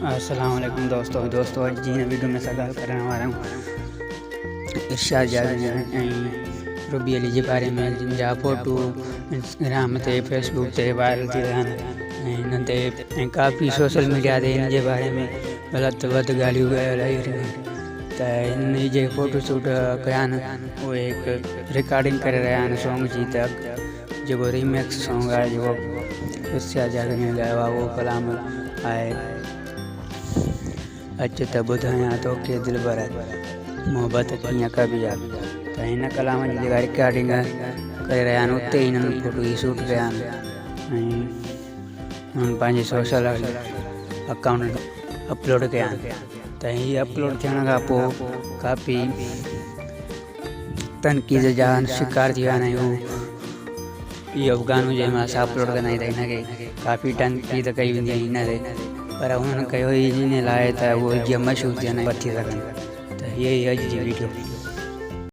السلام عليڪم دوستو دوستو اڄ جي هن ويڊيو ۾ اسان ڳالهه ڪرڻ وارا آهيون ارشاد جاويد ۽ روبي علي جي باري ۾ جن جا فوٽو انسٽاگرام تي فيسبوڪ تي وائرل ٿي رهيا آهن ۽ هنن تي ۽ ڪافي سوشل ميڊيا تي هن جي باري ۾ غلط وڌ ڳالهيون ڳالهايون رهيون آهن ته هن جي فوٽو شوٽ ڪيا آهن اهي هڪ رڪارڊنگ ڪري رهيا آهن سانگ جي ته جيڪو ريمڪس سانگ آهي جيڪو ارشاد جاويد ڳايو آهي اهو ڪلام آهي اچ ته ٻڌايان توکي دلبر محبت ڪيئن ڪبي آهي ته هن ڪلام جي جيڪا رڪارڊنگ ڪري رهيا آهن اتي هنن فوٽو هي شوٽ ڪيا آهن ۽ هنن پنهنجي سوشل اڪائونٽ اپلوڊ ڪيا آهن ته هي اپلوڊ ٿيڻ کان پوء ڪافي تنقيد جا شڪار ٿي ويا آهن ۽ هو اهو به گانو جنهن ۾ اسان اپلوڊ ڪندا آهيون ته هن کي ڪافي تنقيد ڪئي ويندي آهي هن تي پر هنن ڪيو ئي ان لاء ته اهو جيئن مشهور ٿين ۽ ٿي سگهن ته هيء هئي اڄ جي ويڊيو.